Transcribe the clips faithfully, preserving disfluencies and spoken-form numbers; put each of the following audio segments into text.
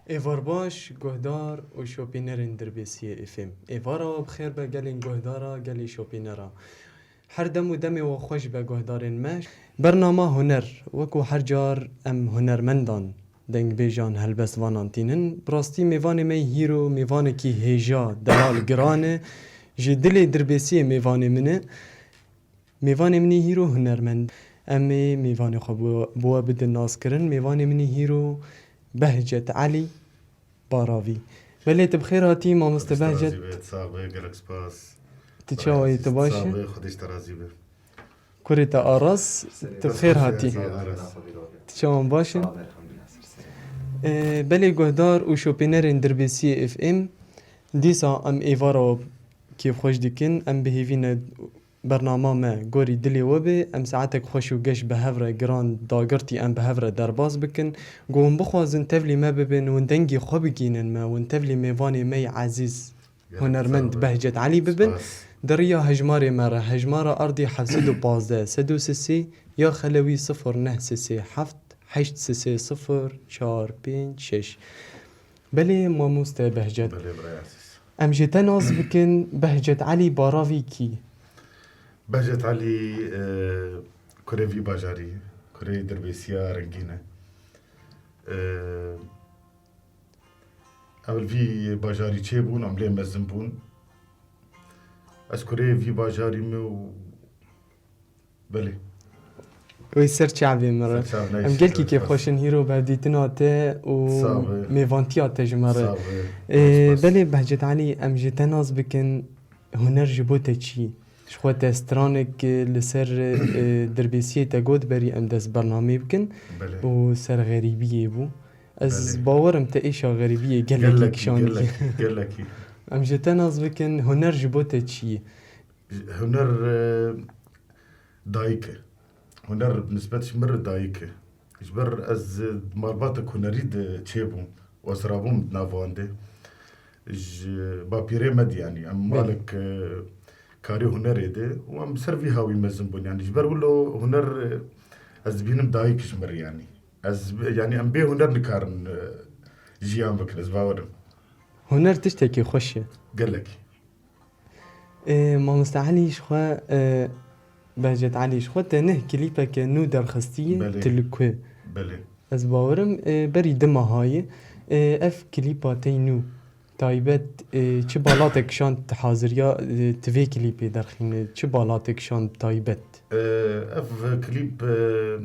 Êvar baş, guhdar û şopînerên Dirbêsiyê F M. Êvara we bi xêr be gelên guhdara, gelê şopînera. Her dem û demê we xweş be guhdarên me. Bernama Huner, wekû her car em hunermendan, dengbêjan, helbestvanan tînin. Bi rastî mêvanê me yê hîro mêvanekî hêja, delal, giran e. Ji dilê Dirbêsiyê mêvanê min e. Mêvanê min ê hîro hunermend. Em ê mêvanê xwe bi, bi we bidin naskirin. Mêvanê min ê hîro Behcet Elî Baravî. Belê, tu bi xêr hatî, mamoste Behcet. Xwedê te razî be, sax be, gelek spas. Tu çawa yî, tu baş î? Sax be, Xwedê ji te razî be. Kurê te Aras, tu bi xêr hatî. Sağ ol, Aras. Tu çawan, baş î? Ee, belê, guhdar û şopînerên Dirbêsiyê F M, dîsa em êvara we kêfxweş dikin. Em bi hêvî ne bernama me gorî dilê we be. Em saetek xweş û geş bi hev re giran dagirtî em bi hev re derbas bikin. Ku hûn bixwazin tevlî me bibin, hûn dengê xwe bigihînin me, hûn tevlî mêvanê me yê ezîz, hunermend Behcet Elî bibin. Spas. Di riya hejmarê me re, hejmara erdî heft sed û pazdeh, sed û sisê, ya xelewî sifir neh sisê heft heşt sisê sifir çar pênc şeş. Belê mamoste Behcet. Belê birayê ezîz. Em ji te nas bikin, Behcet Elî Baravî kî? Behcet Elî, e, kurê vî bajarî, kurê Dirbêsiya Rengîn e. E, Em li vî bajarî çêbûn, em lê mezin bûn. Ez kurê vî bajarî me û belê. Wê ser çavê me re. Ser çav neyşe, em gelkî kêfxweş in hîro bi hevdîtina te û mêvantiya te ji me re. Sağ be. Ee, belê Behcet Elî, em ji te nas bikin. Huner ji bo te çi ye? Ji xwe te stranek, e, li ser, e, Dirbêsiyê te got berî em dest bernameyê bikin û ser xerîbiyê bû. Ez bawerim te êşa xerîbiyê gelekî kişandiye. Gelekî, gelekî. Em ji te nas bikin, huner ji bo te çi ye? Huner, e, dayik e. Huner bi nisbet ji min re dayik e. Ji ber ez, e, malbatek hunerî de çêbûm û ez rabûm di nav wan de. Ji bapîrê me de, yanî em malek, e, karê hunerê de û em ser vî hawî mezin bûn. Yanî ji ber wilo huner, e, ez dibînim dayik ji min re, yanî. Ez, yanî em bê huner nikarin, e, jiyan bikin, ez bawer im. Huner tiştekî xweş e. Gelekî. Ê, mamoste Elî ji xwe, e, Behcet Elî ji xwe te neh klîpeke nû derxistiye, Belê. Tu li ku? Belê. Ez bawerim, e, berî du meha ye. E, ev klîpa te yê nû taybet, e, çi balatek kişand, tu haziriya, e, tu vê klîpê derxîne, çi balatek kişand taybet? E, ev klîp, e,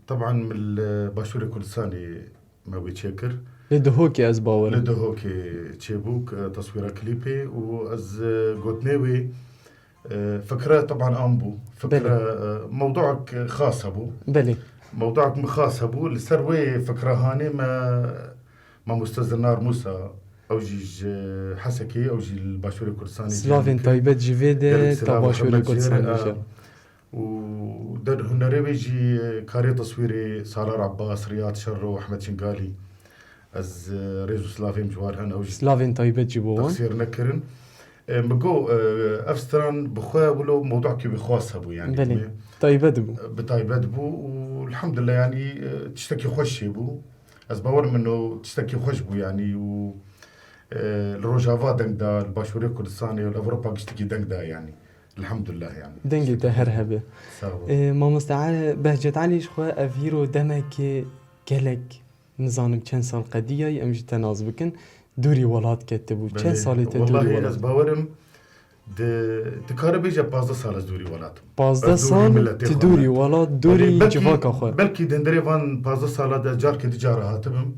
Teban min li Başûrê Kurdistanê me wê çêkir. Li Duhokê ez bawer im. Li Duhokê çêbû, e, teswîra klîpê û ez, e, gotinê wê, e, fikre teban am bû. Fikre, Belê. e, mewduek xas hebû. Belê. Mewduek min xas hebû. Li ser wê fikre hanê me mamoste Zinar Mûsa, ew jî ji Hesekê, ew jî li Başûrê Kurdistanê jî Slavên dike. taybet ji vê de Gelek ta silav û Başûrê hurmet jê re, Kurdistanê e, jî. Û der hunerê wê jî, e, karê teswîrê Salar Abbas, Riyad Şerro, Ehmed Çingalî. Ez, e, rêz û silavêm ji wan hene, ew jî Silavên taybet ji bo wan. Texsîr nekirin. E, min got, e, ev stran bi xwe wilo mewduekî wî xas hebû, yanî Belê. Taybet bû. Bi taybet bû û elhamdulillah, yanî, e, tiştekî xweş çêbû. Ez bawer min o tiştekî xweş bû, yanî û, e, li Rojava deng da, li Başûrê Kurdistanê û li Ewropa giştikî deng da, yanî. Elhamdulillah, yanî. Dengê te her hebe. Sağ ol. Ee, mamoste E-, Behcet Elî ji xwe ev hîro demekê gelek, nizanim çend sal qediyayî, em ji te nas bikin, dûrî welat ketibû. Çend Belê. salê te dûrî Wellahî welat? ez bawerim, di, dikare bêje pazdeh sal ez dûrî welat im. Pazdeh sal tu dûrî welat, dûrî civaka xwe. Belkî di hundirê van pazdeh sala de carkê di cara hatibim.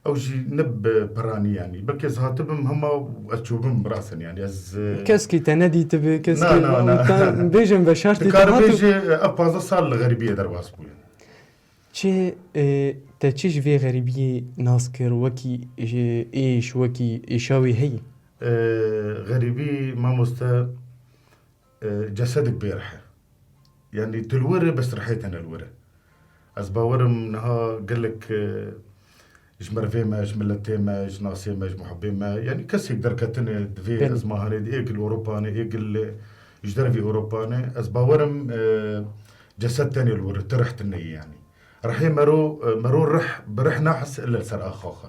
Ew jî ne bi piranî, yanî. Belkî ez hatibim hema ez çûbim, rast in, yanî. Ez, e, Keskî te nedîtibi, keskî Na, na, na. te bêjin veşartî te Dikare hatib- bêje, e, ev pazdeh sal li xerîbiyê derbas bûye. Çi, e, te çi ji vê xerîbiyê nas kir, wekî, e, êş, wekî êşa wê heyî? E, xerîbî, mamoste, e, cesedek bê rih e. Yanî tu li wir e, bes rihê te ne li wir e. Ez bawerim niha gelek, e, ji merivê me, ji miletê me, ji nasê me, ji muhibê me, yanî kesek derketine di vê Belê. ezmahanê de, êk li Ewropa ne, êk li, ji dervê Ewropa ne. Ez bawerim, e, cesed tenê li wir e, tu rih tune ye, yanî. Rihê mero, e, mero rih, bi rih nahis illa li ser axa xwe.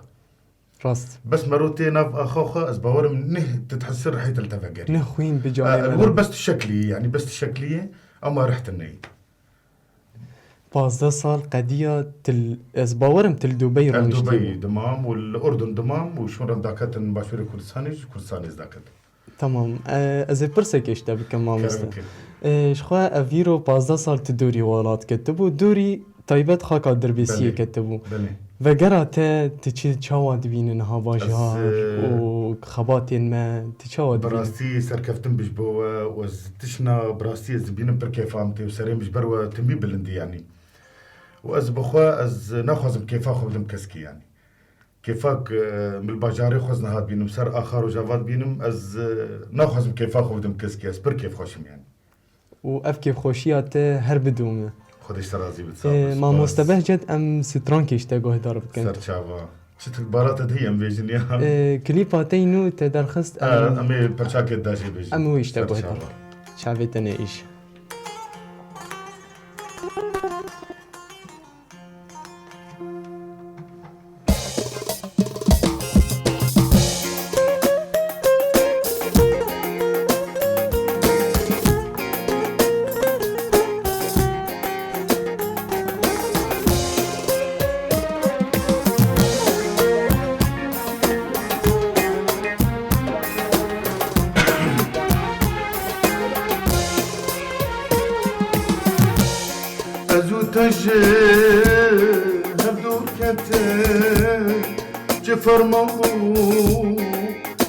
Rast. Bes mero tê nav axa xwe, ez bawerim neh tu dihesir rihê te li te vegerî. Neh xwîn bi canê me. Li wir bes tu şeklî yî, yanî bes tu şeklî yî, ama rih tu neyî. Pazdeh sal qediya til, ez bawerim til Dubey rûniştî. Dubey dimam û li Urdun dimam û şûn re daketin Başûrê Kurdistanê, ji Kurdistanê ez daketim. Tamam. E, ez ê pirsekê ji te bikim, mamoste. Kerem ke. E, ji xwe ev îro pazdeh sal tu dûrî welat ketibû, dûrî taybet xaka Dirbêsiyê Belê. ketibû. Belê. Vegera te, tu çi çawa dibînin ha bajar Ez, e, û xebatên me, tu çawa Bi dibînin? rastî serkeftin bi ji bo we û ez tişna bi rastî ez dibînim pir kêfa min tê û serê min ji ber we timî bilind e yanî. Û ez bi xwe ez naxwazim kêfa xwe bidim keskî yanî. Kêfak, e, min li bajarê xwe ez niha dibînim, ser axa Rojava dibînim, ez, e, naxwazim kêfa xwe bidim keskî, ez pir kêfxweş im yanî. Û ev kêfxweşiya te her bidome. Xwedê ji te razî bit, sağ ol. E, mamoste Behcet, em strankê ji te guhdar bikin. Ser çava. Çi tu barata te heye em bêjin ya? E, klîpa te yî nû te derxist, E, em, em ê perçakê da jê bêjin. Em wî ji te guhdar. Ser çava. Çavê te ne îş. Ez û te ji hev dûr ketin, çi ferman bû,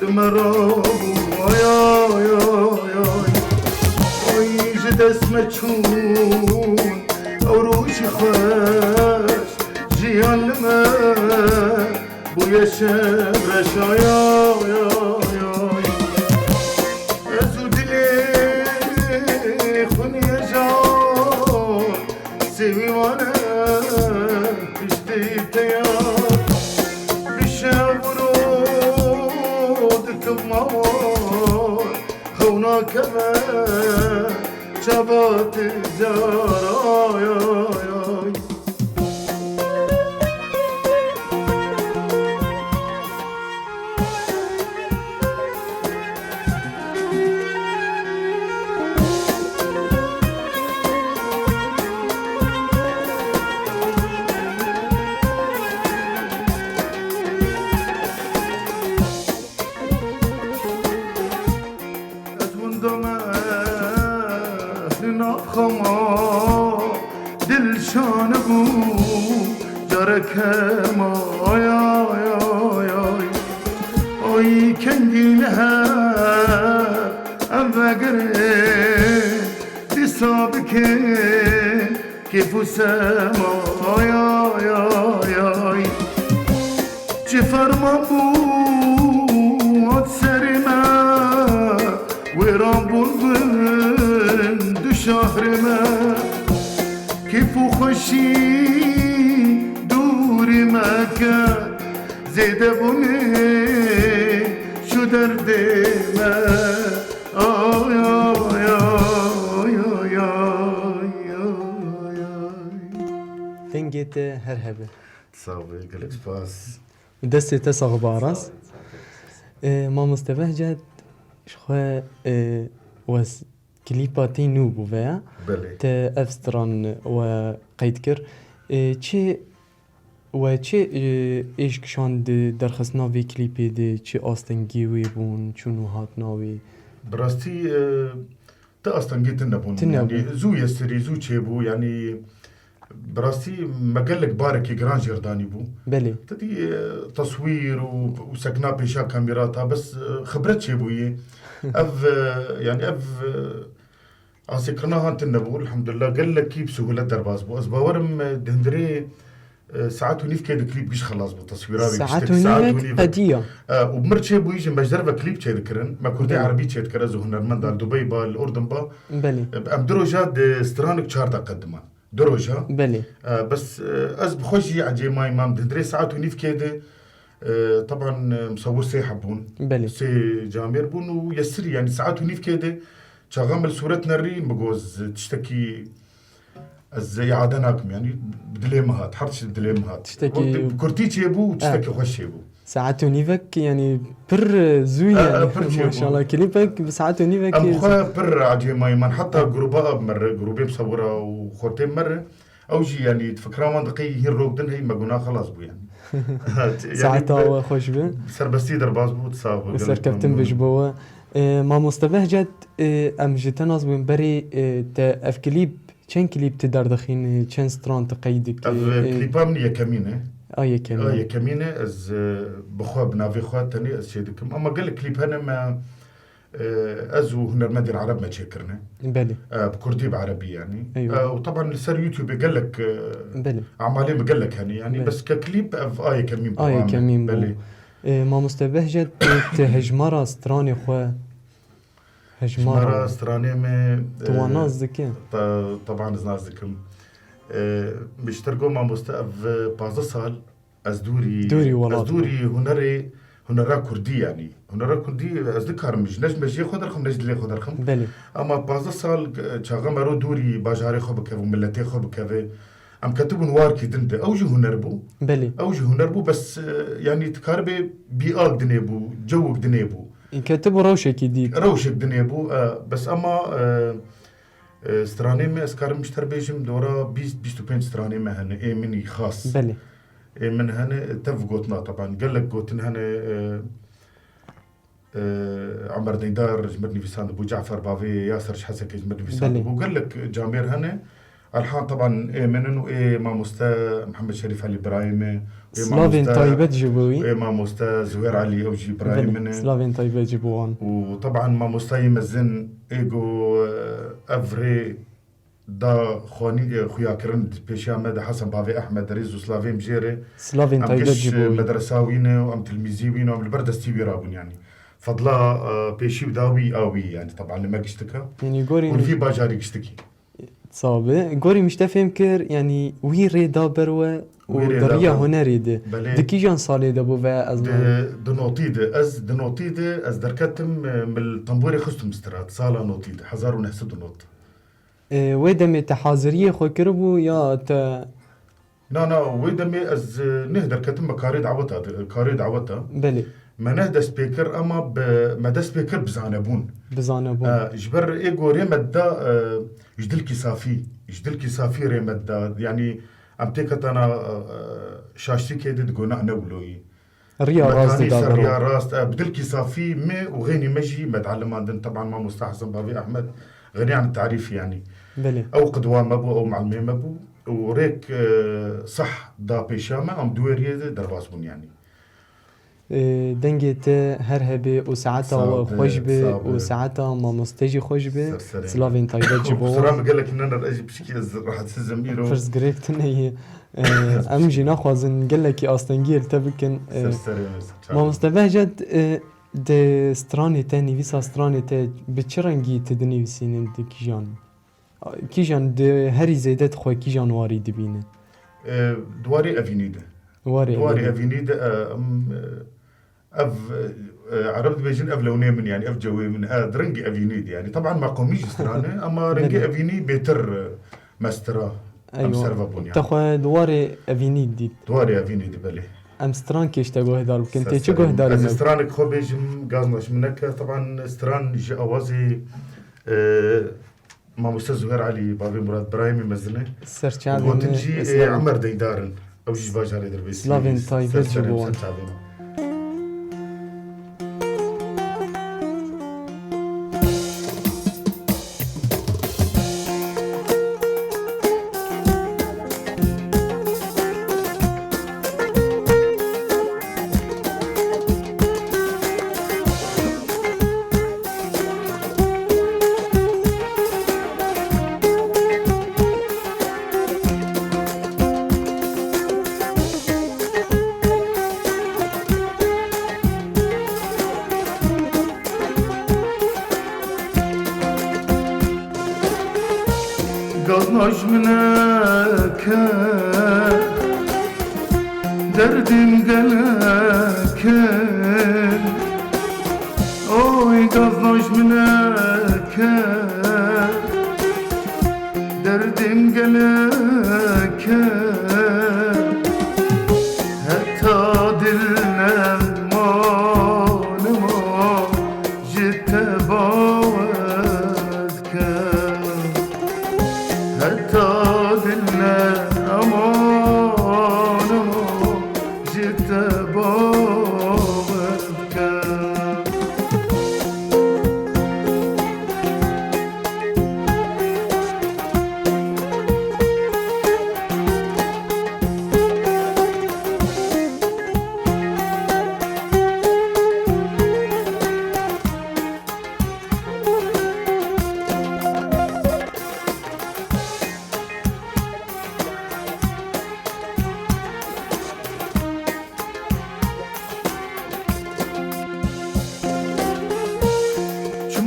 di me re bû, ay, ay, ay, ay. Ay, ji dest me çûn, ew rojî xweş, jiyan li me bûye şev reş, ay, ay, ay, ay. Ez û dilê xwinî hejan, sêwî wane piştî te ya. Bi şev û roj dikim mawar, xew nakeve çava te car, ay, ay, ay. Ez winda me li nav xema dil şanibû careke ma, ay, ay, ay, ay. Ay, kengî li hev em vegerin, dîsa bikin kêf û sema, ay, ay, ay, ay. Çi ferman bû hat serê me, wêran bûn bin du şahrê me. Kêf û xweşî dûrî me kir, zêde bûnê şu derdê me. Ay, ay, ay. Dengê te her hebe. Sağ ol, gelek spas. Destê te sax be, Aras. Sağ ol, sağ ol. E, mamoste Behcet, ji xwe, e, we s-, klîpa te nû bû veya? Belê. Te ev stran we qeyd kir. E, çi, we çi, e, êş kişand di derxistina vê klîpê de, çi astengî wê bûn, çûn û hatina wê? Bi rastî, e, Ti astengî tune bûn. Tune bûn. Yanî zû yesirî, zû çêbû. Yanî bi rastî me gelek barekî giran jê r danîbû. Belê. Ti dî, e, teswîr û, û sekna pêşa kamera ta bes, e, xibret çêbûyî. Ev, e, yanî ev, e, asêkirina han tune bû. Elhamdulillah gelekî bi sihûlet derbas bû. Ez bawerim, e, di hundirê E, saet û nîvkê de klîp giş xelas bû, teswîra wî Saet tiştek û saet nîvek û nîvek. Qediya. E, û mir çêbûyî jî me ji derve klîp çêdikirin. Me kurdê Belê. erebî çêdikire, zû hunermend a li Dubey ba, li Urdun ba. Belê. E, em du roja di stranik çar deqe diman. Du roja. Belê. E, bes, e, ez bi xwe jî ecêmayî mam di hundirê saet û nîvkê de, e, teban, e, misewir sê heb bûn. Belê. Sê camêr bûn û yesirî, yanî saet û nîvkê de çaxa me li sûret nerî, min got, tiştekî Ez îade nakim, yanî bi dilê min hat, her tişt bi dilê min hat. Tiştekî Wek bi kurtî çêbû û tiştekî Evet. xweş çêbû. Saet û nîvek, yanî pir zû E, e, yanî, pir çêbû. Maşallah. Klîpek bi saet û nîvekê Em xwe pir ecêmayî man. Heta gruba ab me re, grûbê Misewira û xortê me re, ew jî, yanî, di fikra wan de qey hîn rok din hey me guna xelas bû, yanî. Yanî, Saeta bi we xweş be. Serbestî derbas bû, sağ bû, Û gelek serkeftin be memnûn. Ji bo we. E, Mamoste Behcet, e, em ji te nas bûn berê, e, te ev klîp, çend klîp tu derdixînî, çend stran tu qey dikî? Ev, e, E, klîpa min yekemîn e. A yekemîn. A yekemîn e, ez, e, bi xwe, bi navê xwe tenê ez çê dikim. Ama gelek klîp hene me, e, ez û hunermendên ereb me çêkirine. Belê. E, bi kurdî, bi erebî yanî. Eyvallah. E, û teban li ser YouTubeê gelek, e, Belê. Emalê min gelek hene yanî. Belê. Bes ke klîp ev a yekemîn bû. A yekemîn bû. Belê. E, Mamoste Behcet, tu hejmara stranê xwe, hejmara Hejmara stranê me, tu wan e, nas dikî? Ta-, teban ez nas dikim. E, min ji te re got mamoste, ev pazdeh sal ez dûrî, Dûrî ez welat dûrî hunerê, hunera kurdî yanî. Hunera kurdî ez nikarim ji, ne ji mejiyê xwe derxim, ne ji dilê xwe derxim. Belê. Ama pazdeh sal, e, çaxa mero dûrî bajarê xwe bikeve û miletê xwe bikeve. Em ketibûn warkî din de. Ew jî huner bû. Belê. Ew jî huner bû, bes, e, yanî dikaribê bîak dinê bû, cewik dinê bû. Ketibû rewşekî dît. Rewşek dinê bû, e, bes ema, e, e, stranê me, ez karim ji te re bêjim, dora bîst, bîst û pênc stranê me hene, ê min î xas. Belê. Ê min hene, tev gotina teban. Gelek gotin hene, e, e, Emer Deydar ji mir nivîsandibû, Cafer Bavê, Yaser ji Hesekê ji mir nivîsandibû. Belê. Gelek camêr hene. Elhan teban ê min in û ê mamoste Mihemed Şerîf Elî birayê min. Ê Slavên mamoste, taybet ji bo wî. Ê mamoste Zuhêr Elî, ew jî birayê Belê, min e. Slavên taybet ji bo wan. Û teban mamostayê mezin ê go, e, ev rê da xwanî, e, xuyakirin di pêşiya me de Hesen Bavê Ehmed, rêz û slavê min jê re. Slavên Em taybet giş, ji bo e, wî. Medresa wî ne û em tilmîzî wî ne û em li ber destî wî rabûn yanî. Fedla, e, pêşî da wî a wî yanî teban li me giştika. Yanî gorî Û li vî bajarî giştikî. Sabe. Gorî min ji te fêm kir, yanî wî rê da ber we û Wî rê di da riya ber. Hunerê de. Belê. Di kîjan salê de bû ve ez Di, di notî de, ez di notî de, ez derketim, e, min li tembûrê xistim stira, sala notî de, hezar û neh sed û nod. E, wê demê te haziriyê xwe kiribû ya te Na, na, wê demê ez, e, neh derketim me karê daweta de, karê daweta. Belê. Me neh dest pê kir, ema bi, me dest pê kir bi zanebûn. Bi zanebûn. E, ji ber ê gorê me da, e, ji dilkî safî, ji dilkî safî rê me da. Yanî em têketana, e, e, şaştîkê de di gunah ne wilo yî. Riya rast Mekanî dida ser bero. Riya rast, e, bi dilkî safî me û xênî me jî me dihelimandin. Teban mamoste Hesen Bavê Ehmed, xenî an tarîf yanî. Belê. Ew qidwa me bû, ew malimê me bû. Û rêk, e, sah da pêşiya me, em di wê riyê de derbas bûn yanî. E, dengê te her hebe û saeta Sağ we ol, xweş be sağ û ol. Saeta mamoste jî xweş be. Ser serê. Silavên taybet ji bo Kusura wan. Min gelek nener, ez jî pişkî ez rahatsiz im îro. Pirsgirêk tune ye. E, em jî naxwazin gelekî astengiyê li te bikin. E, Ser serê me, ser çavê me. Mamoste Behcet, e, di stranê te, nivîsa stranê te bi çi rengî tu dinivîsînin, di kîjan? Kîjan di herî zêde tu xwe kîjan warî dibîne? E, di warê evînî de. Warê Di warê evînî. Evînî de, e, em, e, ev, e, Ereb dibêjin ev lewnê min, yanî ev cewê min, e, di rengî evînî de. Yanî teban me qomî jî stran e, ama rengê Belê. Evînî bêtir, e, me stira. Em Eywa. Ser ve bûn Te yanî. Xwe di warê evînî dît. Di warê evînî de belê. Em strankê ji te guhdar bikin. Ser Tê çi serê min. Guhdarî Ez me? Stranek xwe bêjim, gazna ji min neke. Teban stran ji awazê, e, Mamoste Zuher Elî, bavê Murat, birayê min mezin e. Serçavê Gotin min, jî, e, slavên. Emer Deydar in. Ew jî ji bajarê Dirbêsî. Slavên taybet ji bo wan. Ser serê min, ser çavê min. Gazna ji min neke, derdên gelek in. Oy, gazna ji min neke, derdên gelek in. Heta dil ne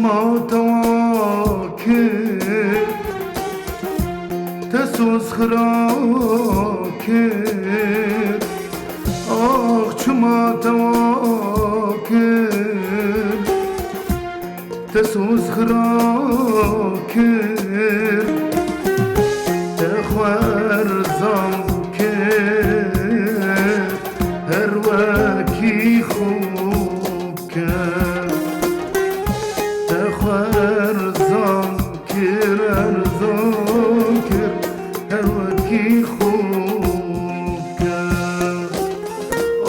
Ma tewa kir, te soz xira kir. Ax çima tewa kir, te soz xira kir. Te xwerzan kir, her wekî xwe kir. Te xwerzan kir, erzan kir, her wekî xwe kir.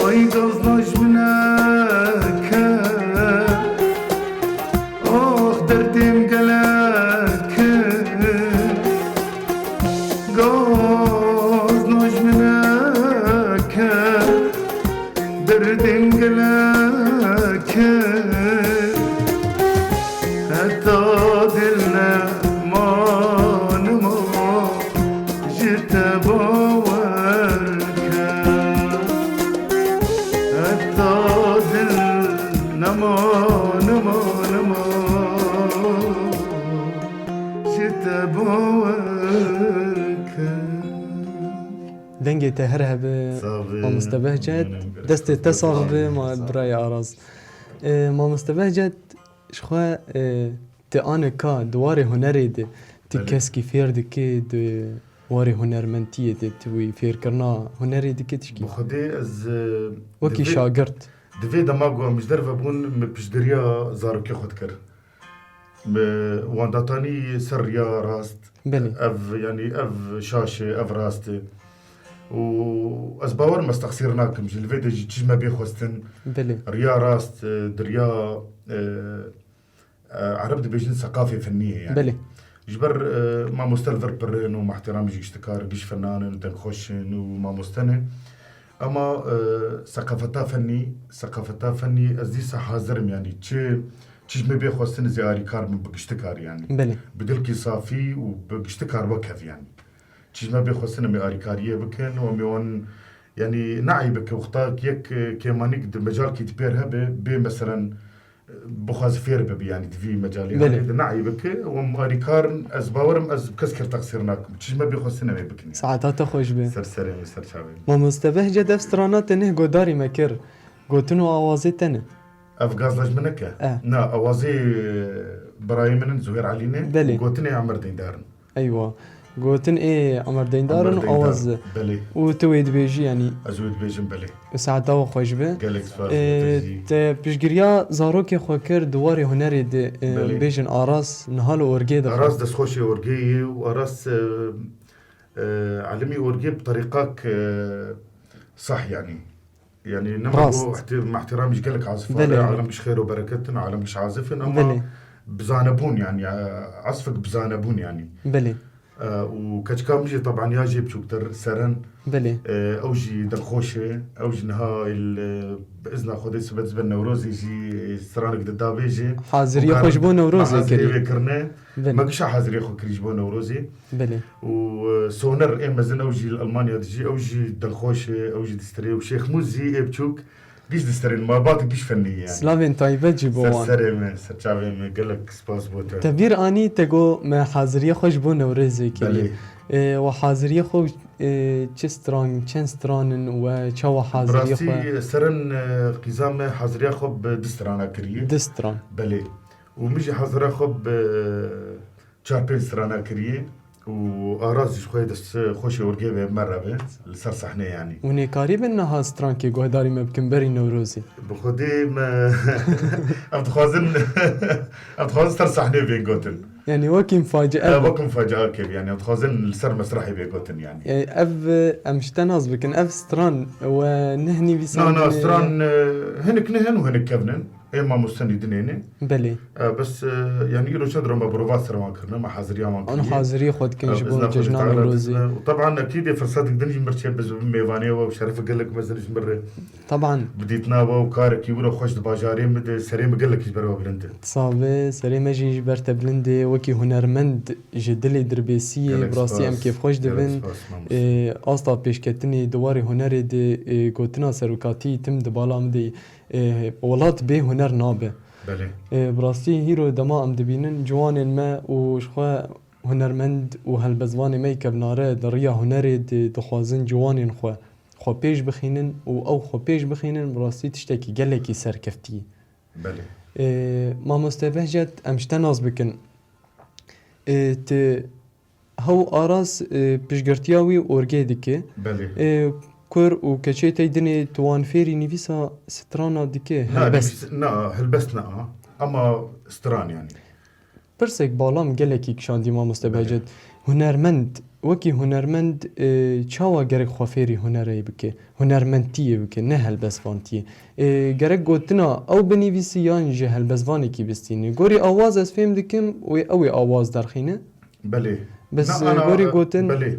Ay gazna ji min neke, ax derdên gelek e. Gazna ji min neke, derdên gelek e. Heta dil nema, nema ji te bawer ke. Heta dil nema, nema, nema ji te bawer ke. Dengê te her hebe, Sağ ol. Mamoste Behcet. Destê te sax be, ma-, birayê Aras. E, Mamoste Behcet, ji xwe, e, tu anika di warê hunerê de, tu Belê. keskî fêr dikî, di warê hunermentiyê de, tu wî fêrkirina hunerê dikî tişkî? Bi Xwedê ez, e, Wekî divê, şagirt. Divê dema ku em ji derve bûn, min piştgiriya zarokê xwe dikir. Bi wan datanî ser riya rast. Belê. Ev, yanî ev şaş e, ev rast e. Û ez bawer im ez texsîr nakim. Ji li vê de jî çi ji me bê xwestin. Belê. Riya rast, e, di riya, e, e, Ereb dibêjin seqafê fennî ye yani. Belê. Ji ber, e, mamoste li vir pir in û mehtêram ji giştikar, giş fenan in, dengxweş in û mamoste ne. Ama, e, seqafeta fennî, seqafeta fennî ez dîsa hazir im yani. Çi, çi ji me bê xwestin ez ê arîkar bim bi giştikar yani. Belê. Bi dilkî safî û bi giştikar wek hev yani. Çi ji me bê xwestin em ê arîkariyê bikin û em ê wan, yanî ne eyb e ke wexta yek, e, kêmanîk di mecalkî di pêr hebe, bê meselen, e, bixwaze fêr bibe, yanî di vî mecalê Belê. hebe de ne eyb e ke em arîkar in, ez bawer im ez bi kes kir texsîr nakim. Çi ji me bê xwestin em ê bikin. Saeta te xweş be. Ser serê min, ser çavê min. Mamoste Behcet, ev strana te neh godarî me kir. Gotin û awazê te ne. Ev gazla ji min neke. E. Na, awazê, e, birayê min in, Zuhêr Elî ne. Belê. Û gotinê Emer Deyndar in. Eywa. Gotin ê Emer Deyndar in, Emer Deyndar, awaz e. Belê. Û tu wê dibêjî, yanî. Ez wê dibêjim, belê. Saeta we xweş be. Gelek spas, Ee, te jî. Te piştgiriya zarokê xwe kir di warê hunerê de, e, Belê. bêjin Aras niha li orgê de. Aras destxweşê orgê ye û Aras, e, e, elimî orgê bi terîqak, e, sah, yanî. Yanî nema Rast. ku ihti-, me ihtiram ji gelek azifar Belê, e, belê. alem giş xêr û bereket in, alem giş azif in, ama Belê. bi zanebûn, yanî, e, asfek bi zanebûn, yanî. Belê. E, û keçika min jî, teban, ya jê biçûktir, Seren. Belê. E, ew jî dilxweş e, ew jî niha il, e, bi izna Xwedê sibet zibe Newrozê jî, e, stranek dida vê jî. Haziriyê Û xwe ji bo kar-, Newrozê me haziriyê kirî. vê kirine. Belê. Me gişa haziriyê xwe kirî ji bo Newrozê. Belê. Û, e, Soner ê mezin, ew jî li Almanya dijî, ew jî dilxweş e, ew jî distirê û Şêx Mûz jî ê biçûk giş distirên malbat û giş fennî ye yani. Silavên taybet jî bo Ser wan. serê me, ser çavê me, gelek spas bo te. Te bîr anî te got me haziriyê xwe ji bo Newrêzê kirî. Belê. E, we haziriyê xwe, e, çi stran, çend stran in we çawa haziriyê Bi rastî, xwe? Seren, e, qîza me haziriya xwe bi du strana kiriye. Du stran. Belê. Û min jî hazira xwe bi çar pênc strana kiriye û Aras jî ji xwe dest xweşê orgê ve me re be li ser sehne yanî. Hûn ê karîbin niha strankê guhdarî me bikin berî Newrozê? Bi Xwedê me ev dixwazin, ev dixwazin ser sahneyê bên gotin. Yanî wekî facia E, be. wek facia kevî yanî, ev dixwazin li ser mesrehê bê gotin yanî. E, ev, e, em ji te nas bikin, ev stran we neh nivîsandine? Na, na, stran, e, hinik nihin û hinik kevnin. Ê mamoste nî dinê ne. Belê. E, bes, e, yanî îro çend roma prova ser wan kirine, me haziriya wan An kiriye. haziriyê xwe dikin E, ji bo izna xwe cejna Teala Newrozê. dikine. Û teban ekîdê firsetek din jî mir çê bi mêvanê we û şeref gelek mezin ji mir re. Teban. Bi dîtina we û karekî wira xweş di bajarê min de serê min gelek ji ber we bilind e. Sabe, serê me jî ji ber te bilind e, wekî hunermend ji dilê dirbêsiyê, Gelek bi rastî em spas. kêfxweş Gelek dibin. spas, mamoste. E, asta pêşketinê di warê hunerê de, e, gotina serokatî tim di bala min de. Ê, welat bê huner nabe. Belê. Ê, bi rastî hîro dema em dibînin ciwanên me û ji xwe hunermend û helbestvanê me yê kevnare di riya hunerê di-, dixwazin ciwanên xwe, xwe pêş bixînin û ew xwe pêş bixînin, bi rastî tiştekî gelekî serkeftî ye. Belê. Ê, Mamoste Behcet, em ji te nas bikin. Ê, tu Hew Aras, e, piştgirtiya wî orgê dike. Belê. E, kur û keçê te dinê tu wan fêrî nivîsa strana dike, Na, helbest. nivîs-, na, helbest na. Ama stran yani. Pirsek bala min gelekî kişandî, mamoste Belê. Behcet. Hunermend, wekî hunermend, e, çawa gerek xwe fêrî hunerê bike? Hunermendtiyê bike, ne helbestvantiyê. E, gerek gotina ew binivîsî yan ji helbestvanekî bistînî. Gorî awaz ez fêm dikim wê ew ê awaz derxîne. Belê. Bes, Na, e, ana, gorî e, gotin belê.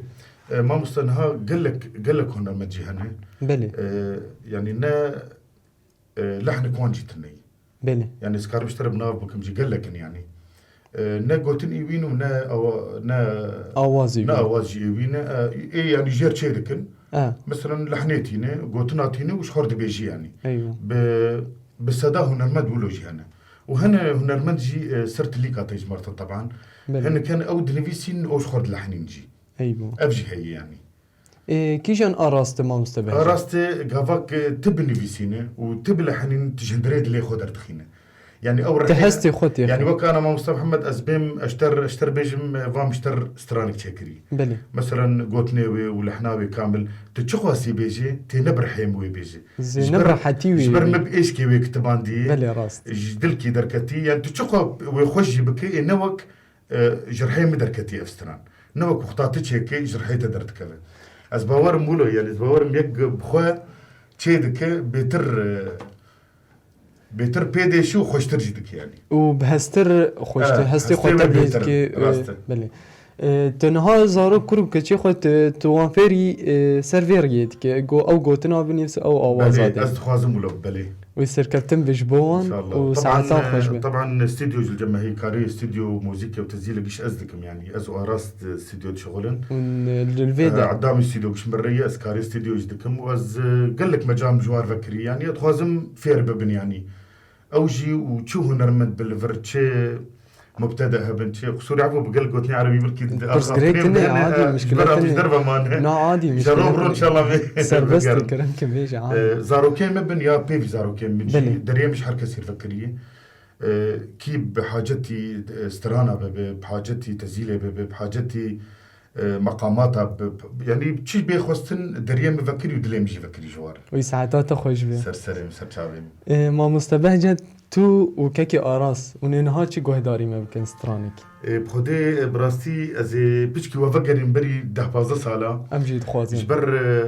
E, mamoste niha gelek, gelek hunermend jî hene. Belê. E, yani ne, e, lehnik wan jî tune ye. Belê. Yani ez karim ji te re bi nav bikim jî gelek in yani. E, ne gotin ê wî ne awa-, ne Awazê ne wî. awaz jî ê wî ne, e, ê yani jêr çê dikin. E. Mesela lehnê tîne, gotina tîne û ji xwe re dibêjî yani. Eywa. Bi, bi seda hunermend wilo jî hene. Û hene hunermend jî, e, ser tilîka tê ji mertin teban. Belê. Hinek hene ew dinivîsîn û ji xwe re dilehnîn jî. Eywa. Ev jî heye yani. Ê, kîjan a rast e, mamoste Behcet? A rast e, gavak, e, ti binivîsîne û ti bilehenîn, tu ji hundirê dilê xwe derdixîne. Yani ew Ti rehê hestê xwe tê yani xwe. Wek ana mamoste Mihemed ez bêm, ez ter, ez ter bêjim, e, vam ji ter stranek çêkirî. Belê. Meselen gotinê wê û lehna wê kamil, tu çi xwastî bêjî, tê ne bi rihê min wê bêjî. Zê Ji ne ber, bi rehetî wê ji ber bê. me bi êşkê wê kitibandî, Belê rast. ji dilkî derketî. Yani tu çi xwe wê xweş jî bike, ê ne wek e, ji rihê min derketî ev stran. Ne wek wexta tu çêkê ji rihê te derdikeve. Ez bawerim wilo, yani ez bawerim yek bi xwe çê dike, bêtir, e, bêtir pê dêşî û xweştir jî dike yani. Û bi hestir xweştir, E, hestê hestê xwe me te bêtir, dike, e, rast e. belê. E, tu niha zarok kur û keçê xwe tu, tu wan fêrî, e, ser vê riyê dike. Go-, ew gotina binivîse, ew awaza Belê, de. ez dixwazim wilo, belê. Wê serkeftin be ji bo wan û saeta xweş be. Teban, e, teban stûdyo ji cemehî karê stûdyo û muzîkê û tezîlê giş ez dikim, yanî ez û Aras di stûdyo dişixulin. Hûn, e, li vê E, de? Edamî stûdyo giş min re ye, ez karê stûdyo jî dikim û ez, e, gelek mecam ji wan re vekirî. Yanî ez dixwazim fêr bibin, yanî ew jî û çi hunermend bi li vir, çi mubtede hebin, çi qusûrê, efû bi gel gotinê erebî belkî di Pirs axaftinê girêk tune, bihêne, adî, e, ji ber mişkile ev tune. Ji derve mane. Na, adî, Ji mişkile ro bi ro tune. Înşallah vê Serbest vegerin. Dikirin ki bêje, adî. E, zarokê me bin ya pêvî zarokê min jî, Belê. deriyê min ji her kesî re vekirî. E, kî bi hacetî, e, strana bibe, bi hacetî tezîlê bibe, bi hacetî, e, meqamata bi, bi, yanî çi bê xwestin deriyê min vekirî û dilê min jî vekirî ji war. Wî saeta te xweş be. Ser serê min, ser çavê min. E, mamoste Behcet, Tu û kekê Aras hûn ê niha çi guhdarî me bikin stranekî? Ê, bi Xwedê, e, bi rastî ez ê piçkî we vegerîm berî deh pazdeh sala. Em jî dixwazin. Ji ber, e,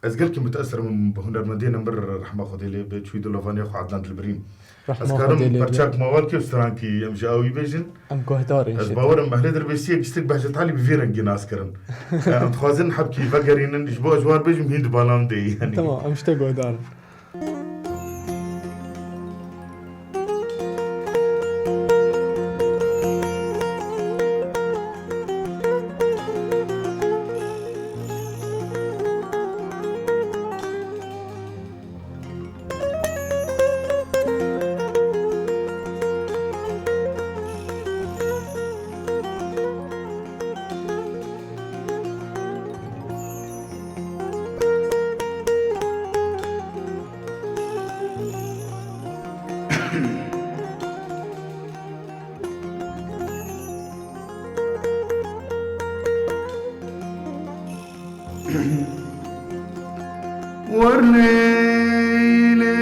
ez gelkî muteesir im bi hunermendê nemir rehma Xwedê lê be, çûyî di lovaniya xwe Adnan Dilbirîn. Rehma Xwedê lê be. Ez karim perçak mawalkî û strankî em ji awî bêjin. Em guhdar in jî. Ez bawer im ehlê Dirbêsiyê giştik Behcet Alî bi vî rengî nas kirin. E, em dixwazin hebkî vegerînin, ji bo ez ji wan bêjim hîn di bala min de ye, yanî. Tamam, em ji te guhdar in. Wernê lê,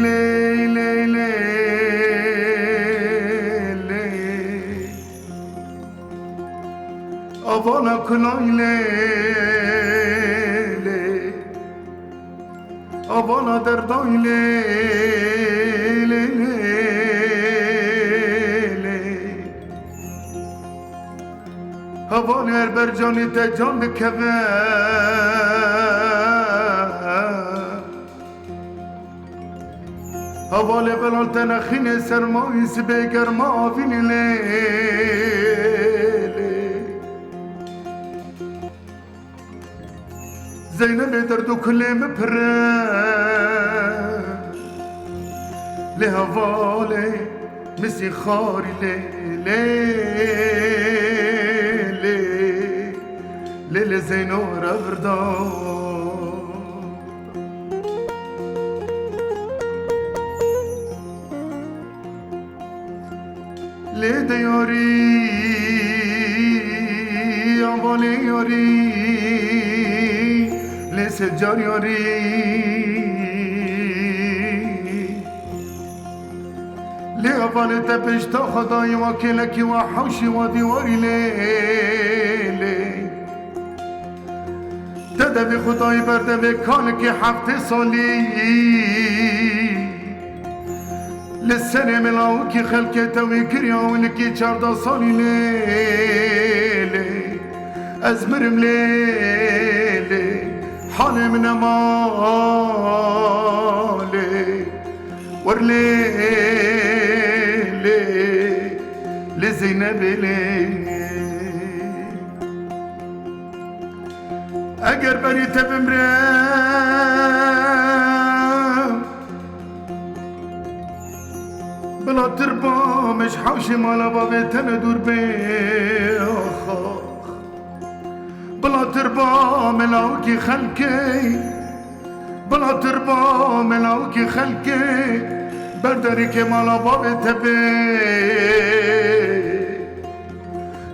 lê, lê, lê, lê. Avana kulay lê, lê. Avana derday lê, lê, lê, lê. Hevalê her ber canê te can dikeve. Hevalê belal te nexînê sermayî sibê germa avînê lê, lê. Zeynebê derd û kulê min pir e. Lê hevalê misî xarî lê, lê, lê, lê, lê Zeyno revirda. Lê de yarî, avalê yarî, lê sê car yarî. Lê hevalê te pêşta xwe dayî wa kêlekî wa hewşî wa dîwarî lê, lê. Te devê xwe dayî ber devê kalikê heftê salî. Li serê min lawikî xelkê te wî kiriya wilikî çardeh salî lê, lê. Ez mirim lê, lê. Halê min ema lê. Wer lê, lê, lê Zeynebê lê. Eger berî te bimrim, bila tirba me ji hewşê mala bavê te ne dûr bê. Ax, ax. Bila tirba me lawikî xelkê. Bila tirba me lawikî xelkê, ber derîkê mala bavê te bê.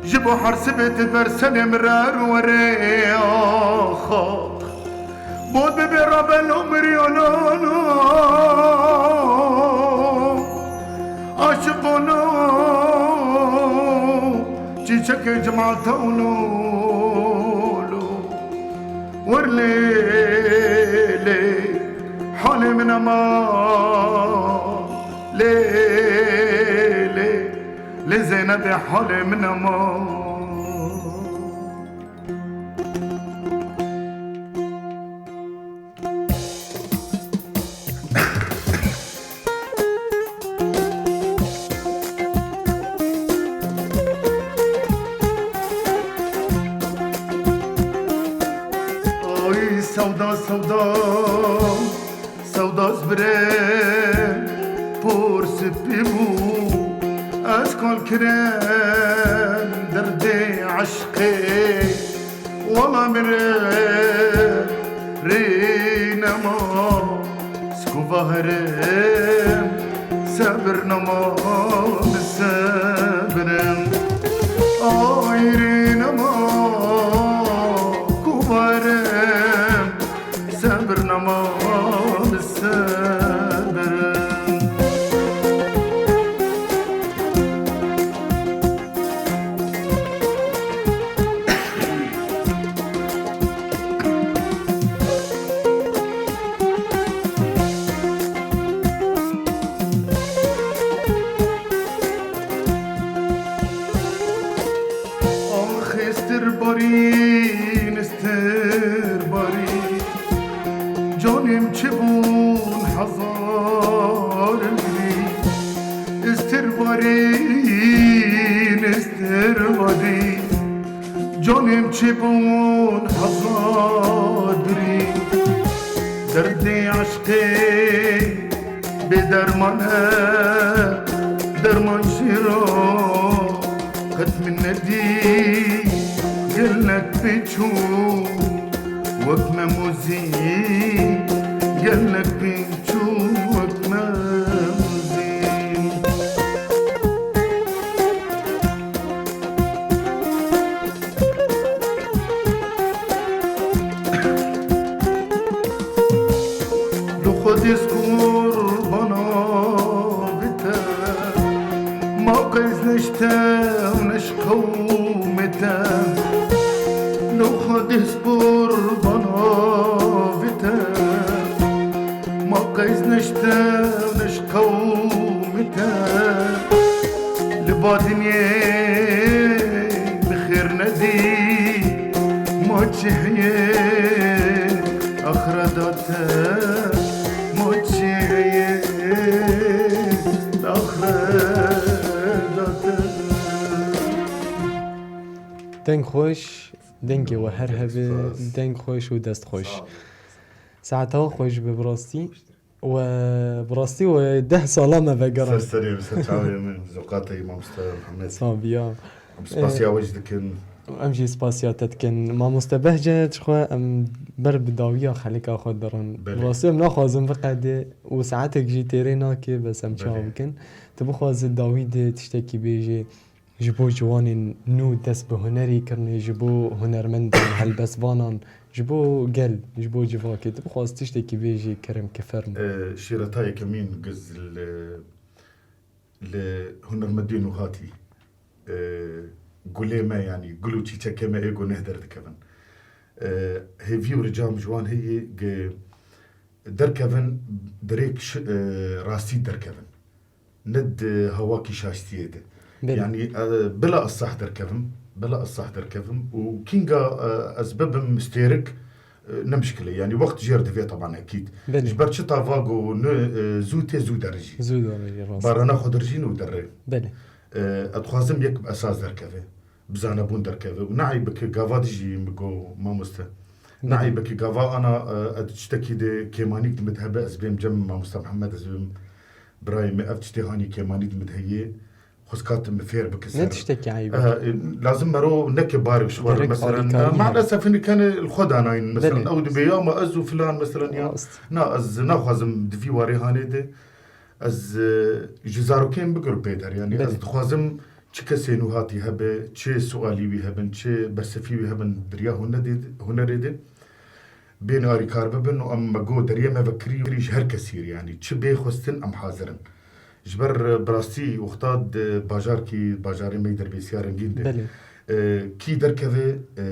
Ji bo her sibê tu ber senê min re her were, ax, ax. Bo bibê rabelo miriyonano, aşiqono, çîçekê cimata ulo, ulo. Wer lê, lê, halê min ema lê, lê, lê Zeynebê halê min ema. Ay sewda, sewda, sewda ez birê por spî bû. Ez kal kirim derdê eşqê. Wala min re rê nema, skuva herim, sebir nema, min sebirim. Ay rê nema, kuva herim, sebir nema, min sebirim. Ax, stir barîn, stir barîn. Canê min çi bûn hezar birî. Stir barîn, stir barîn. Canê min çi bûn hezar birî. Derdê eşqê bê derman e, derman jê re qet min nedî. Gelek pêçû wek me mozî, gelek pêçû wek me mozî. Li Xwedê ez qurbana bite, ma qey ez neşte û neşqewmite. Li Xwedê ez qurbana bite, ma qey ez neşte û neşqewmite. Li ba dinyê bi xêr nedî, ma çi heye axireta te, ma çi heye axireta te. Deng xweş, dengê we her hebe, deng xweş û dest xweş. Saeta we xweş be bi rastî. We bi rastî we deh sala me vegeran. Ser serê min, ser çavê min, zoqatê mamoste Mihemed. Sabiya. Em spasiya we jî dikin. Em jî spasiya te dikin. Mamoste Behce, ji xwe em ber bi dawiya xelika xwe dirin. Belê. Bi rastî em naxwazin biqede û saetek jî têrê nake, bes em çawa Belê. bikin. Tu bixwaze dawî de tiştekî bêjê ji bo ciwanên nû dest bi hunerî kirine, ji bo hunermendên helbestvanan, ji bo gel, ji bo civakê. Tu bixwaz tiştekî bêjê, kerem ke fermo. E, şîreta yekemîn giz li, li hunermendên nû hatî. E, gulê me, yanî gul û çîçekê me ê ku neh derdikevin. E, hêvî û ricam ji wan heye ge derkevin, dirêk şi-, e, rastî derkevin. Ne di hawakî şaştiyê de. Belê. Yanî, e, bila ez sah derkevim, bila ez sah derkevim û kînga, e, ez bibim stêrik, e, ne mişkil e. Yanî wext jêr divê teban ekîd. Belê. Ji ber çi tava ku ne, e, zû tê zû derijî. Zû derijî, rast. Barana xwe dirijîn û derê. Belê. E, ez dixwazim yek bi esas derkeve. Bi zanebûn derkeve. Û ne eyb bike, gava dijî min got mamoste. Ne Belê. eyb bike, gava ana, e, ez tiştekî de kêmanîk di min de hebe, ez bêm cem mamoste Mihemed, ez bêm birayê me, ev tiştê hanî kêmanî di min de heye. Xwezka tu min fêr bike ser. Ne tiştekî eyb e. E, e, lazim mero neke barek ji xwe re, Gerek mesela, alîkarî hebe. Maalesef hinek hene li xwe danayîn, mesela, Belê. ew dibê ya ma ez û filan, mesela, ya. Rast. Na, ez naxwazim di vî warê hanê de, ez, e, ji zarokên bigir pê der, yanî, Belê. ez dixwazim çi kesê nû hatî hebe, çi sualî wî hebin, çi bersefî wî hebin, deriya hunerê de, hunerê de. Bên arîkar bibin û em me got deriyê me vekirî ji her kesî re, yanî çi bê xwestin em hazir in. Ji ber, e, bi rastî wexta di bajarkî, bajarê me yî Dirbêsiya Rengîn de, Belê. e, kî derkeve, e,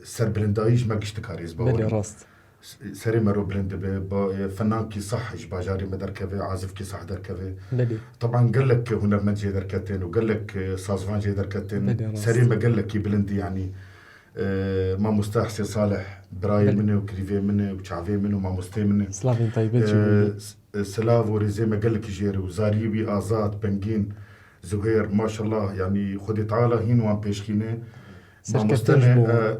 serbilindayî ji me gişt dikare, ez bawer Belê, im. rast. S-, serê me ro bilind dibe, ba, e, fenankî sah ji bajarê me derkeve, azifkî sah derkeve. Belê. Teban gelek hunermend jê derketin û gelek, e, sazvan jê derketin. Belê, rast. Serê me gelekî bilind e, yanî. E, mamoste Hesê Salih, birayê Belê. min e û kirîvê min e û çavê min û mamosteyê min e. Silavên taybet E, jî bo wî. s-, e, silav û rêzê me gelekî jê re û zariyê wî Azad, Bengîn, Zuhêr, maşallah, yanî Xwedê Teala hîn wan pêşxîne. Serkeftin Mamoste ji ne, bo wan.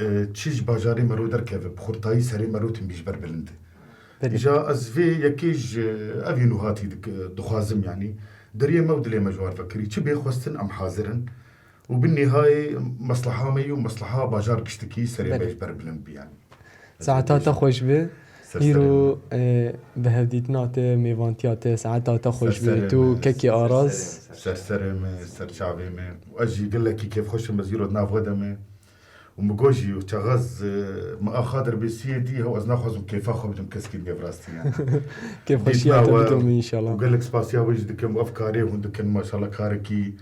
e, e, çi ji bajarê me ro derkeve, bi xurtayî serê me ro tim bî ji ber bilind e. Belê. Îja ez vê yekê ji evî nû hatî dik-, dixwazim, yanî deriyê me û dilê me ji wan vekirî. Çi bê xwestin em hazir in. Û bi nîhayê mesleha me yî û mesleha bajar giştikî serê Belê. me ji ber bilind bî, yanî. Saeta te xweş be. Ser serê Îro, me. e, bi hevdîtina te, mêvantiya te, saeta te xweş Ser be. serê Tu me, kekê ser Aras. serê me, ser serê me, ser çavê me. Û ez jî gelekî kêfxweş im, ez îro di nav we de me. Û min got jî, çaxaz, e, min axa Dirbêsiyê dî, hew ez naxwazim kêfa xwe bidim keskî din, bi rastî, yanî. Kêfxweşiya Dîtina te we bidim înşallah. Û gelek spasiya we jî dikim, ev karê hûn dikin, maşallah karekî,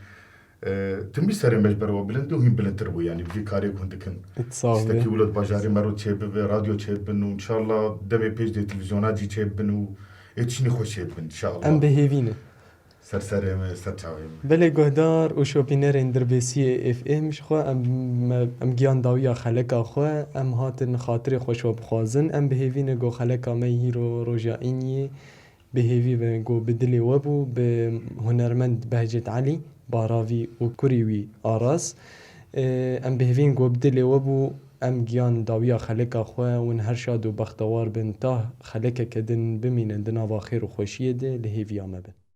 e, tim bî serê me ji ber we bilind û hîn bilindtir bû, yanî bi vî karê hûn dikin. Sax be. Tiştekî wilo di bajarê me ro çêbibe, radyo çêbin û înşallah demê pêş de televîzyona jî çêbin û ê tiştî xweş çêbin, înşallah. Em bi hêvî ne. Ser serê me, ser çavê me. Belê guhdar û şopînerên Dirbêsiyê F M, ji xwe em, em giyan dawiya xeleka xwe, em hatin xatirê xwe ji we bixwazin. Em bi hêvî ne ku xeleka me hîro roja îniyê bi hêvî ve ku bi dilê we bû, bi hunermend Behcet Elî, Baravî û kurî wî Aras. Ê, em bi hêvî ne ku bi dilê we bû, em giyan dawiya xeleka xwe, hûn her şad û bextewar bin, ta xelekeke din bimînin di nava xêr û xweşiyê de, li hêviya me bin.